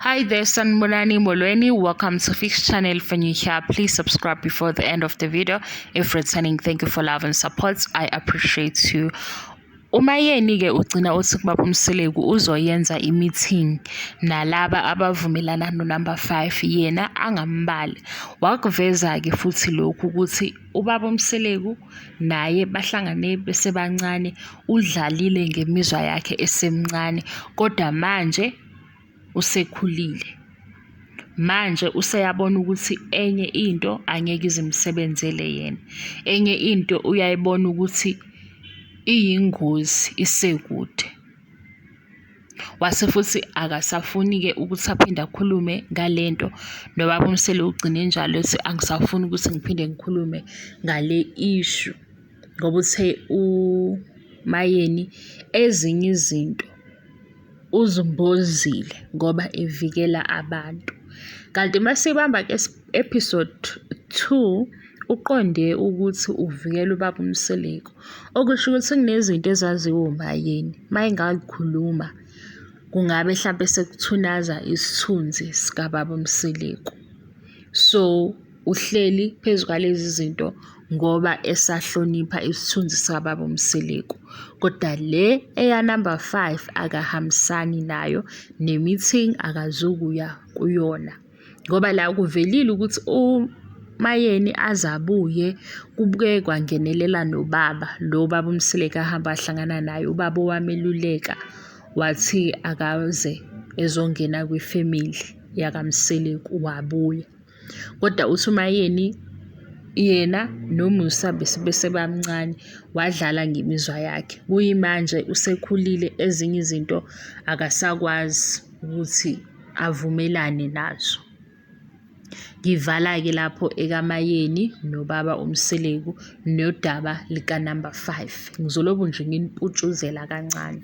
Hi there, Sanibonani Molweni. Welcome to Fix Channel. If you're new here, please subscribe before the end of the video. If returning, thank you for love and support. I appreciate you. UMayeni-ke ugcina uthi kubaba uMseleku uzoyenza i-meeting nalaba abavumelana no-number 5 yena angambali. Wakuveza-ke futhi lokhu ukuthi ubaba uMseleku naye bahlangane besebancane, udlalile ngemizwa yakhe esemncane kodwa manje usekhulile. Manje useyabona ukuthi enye into angeke ize imsebenzele yena, enye into uyayibona ukuthi iyingozi isekude. Wase futhi akasafuni-ke ukuthi aphinde akhulume ngale nto nobaba uMseleku ugcine njalo ethi angisafuni ukuthi ngiphinde ngikhulume ngale issue ngoba uthe uMayeni ezinye izinto uzimbozile ngoba evikela abantu. Kanti masibamba-ke episode 2 uqonde ukuthi uvikela ubaba uMseleku, okusho ukuthi kunezinto ezaziwa uMayeni mayengayikhuluma kungabe hlampe sekuthunaza isithunzi sikababa uMseleku. So uhleli phezu kwalezi zinto ngoba esahlonipha isithunzi sikababa uMseleku. Kodwa le eya number 5 akahambisani nayo, ne-meeting akazukuya kuyona. Ngoba la kuvelile ukuthi uMayeni aze abuye kubuke kwangenelela nobaba, lo baba uMseleku ahamba ahlangana naye, ubaba owameluleka wathi akaze ezongena kwifemili yakaMseleku wabuya. Kodwa uthi uMayeni yena noMusa besebamncane wadlala ngemizwa yakhe. Kuyimanje usekhulile ezinye izinto akasakwazi ukuthi avumelane nazo. Ngivala-ke lapho ekaMayeni nobaba uMseleku nodaba lika-number 5. Ngizolobu nje nginiputshuzela kancane.